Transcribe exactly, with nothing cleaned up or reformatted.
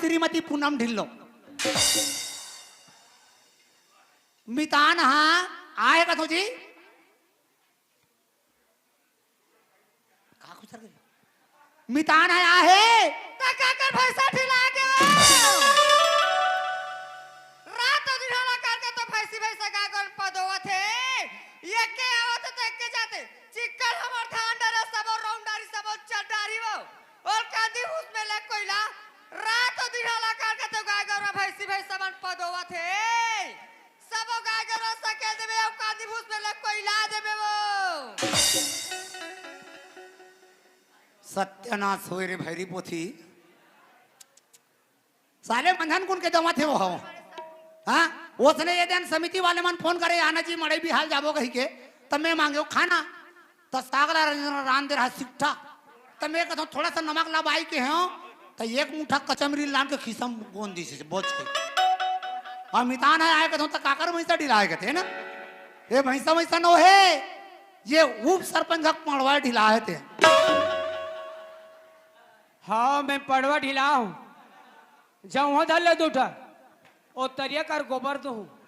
श्रीमती पूनम ढिल्लो। मितान हा आए कथो जी। का खुसर गई? मितान हा आहे। त काकर भैंसा ढिला गे? रात दिन हला करके तो भैंसी भैंसा गाय गोरु पदोवत हे। एके आवत हे त एके जाथे। चिक्कन हमर धान डरे सबो रौंद डारी सबो चर डारी वो। अउ कांदी भूस में ले कोइला। रात दिन हला करके तो गाय गोरु भैंसी भैंसा मन पदोवत हे। सबो गाय गोरु सकेल देबे अउ कांदी भूस में ले कोइला देबे वो। सत्यानाश होय रे भैरी पोथी। साले मंझन कुन के देवत हे वो हो। हाँ? ओसने ये दिन समिति वाले मन फोन करे, "आना जी, मड़ई बिहाल जाबो," कहिके। त मैं मांगेंव खाना। त साग ला रांध दे रहा सिकठा। त मैं कथंव, "थोड़ा सा नमक ला बाई के हो।" त एक मुठा कचमरी लान के खीसा म गोंद दिस हे, बोच के। अउ मितान हा आए कथंव, "त काकर भैंसा ढिलाए कथे ना?" ए भैंसा वैसा नो हे, ये उप सरपंच का पड़वा ढिलाए ते। हाँ, मैं पड़वा ढिलाहूँ। जाऊँ हो धर ले दूठा। ओ तरिया कर गोबर दूँ।